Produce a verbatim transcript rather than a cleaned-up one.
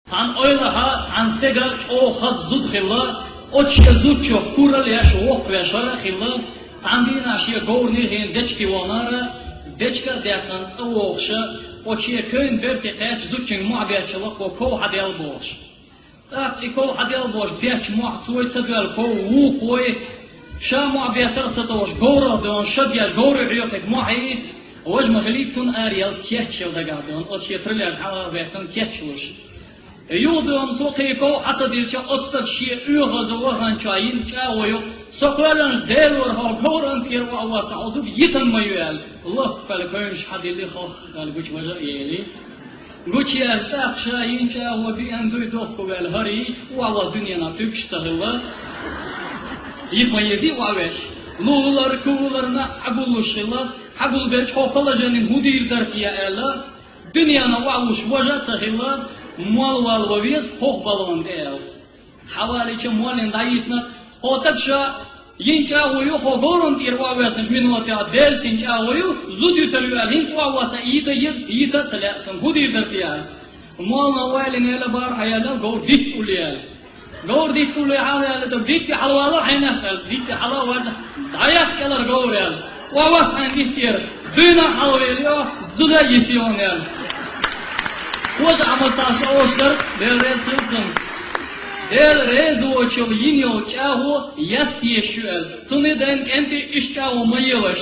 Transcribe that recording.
Цхьан ойлахьа, цхьан стеган чӀогӀа хаза зуда хилла, оцу шен зудчух курал еш, воккхавеш хӀара а хилла, цхьан дийнахь шен говрана хиъна дечке вахнера, дечка а даьккхина цӀа вогӀуша, оцу шен кевнна берте кхаьчча зудчуьнга мохь бетташ хилла кхо ков хьаделла бохуш. ТӀаккха и ков хьаделла бохуш бетташ мохь цо а ца доьлла, ков вукхо а, ша мохь беттар а ца товш, говрах доьгӀна, ша деш, говре хьоькхуьйту мохь а, важа ма хилийта цунна, араяьлла кечъяла дагахь доьгӀна, оцу шен триллаж хьалха а беттана кечлуш. Юха доьгӀна цо кхин ков хьа ца диллича, оцу стага шен оьгӀаза ваханчохь йина чӀагӀо ю, со кхоьллинчу Делора хьо говрана тӀера охьавоссахь, хьо зуда йитина ма ю аьлла, лахкал кевнаш хьадилли, хох аьлла гучу важа а ели. Гучуяьлча тӀаккха ша йина чӀагӀо биъна дуй дохко ваьлла хӀара а, охьавосса дуьненахь туьгуш ца хилла. Йита ма езий охьавеш. Лулар, кулар нах хьагуллуш хилла, хьагулбелча хьо положенин хӀун дийр дара те аьлла, дуьненахь охьавуссуш важа а ца хилла, молла вала ван веза, хох балонна тӀе аьлла. Хьавалийча моллина дӀайийцина, хьо тӀаккха ша йина чӀагӀо ю, хьо говрана тӀера охьавоьссинчу минотехь Делан син чӀагӀо ю, зуда ютар ю аьлла, хӀинца охьавосса йита а еза, йита а ца лаьа цунна, хӀун дийр дара те аьлла. Моллана валийна аьлла, бара хьаелла, говр дитта улле аьлла. Говр дитта улле хьала аьлла, тӀаккха дитте хьалавала хьайнах аьлла, дитте хьала а ваьлла, дӀаяккха кӀелара говр аьлла. Ва вас хьайн диттера, дуьйна а хьалавелла, зуда а йисна аьлла. Кхуза Ӏамал ца оцу дара, Дела реза хила цунна. Дела реза воцучул йина йолу чӀагӀо яста езаш ю аьлла. Цунна дайна кӀентий иштта чӀагӀо ма елаш.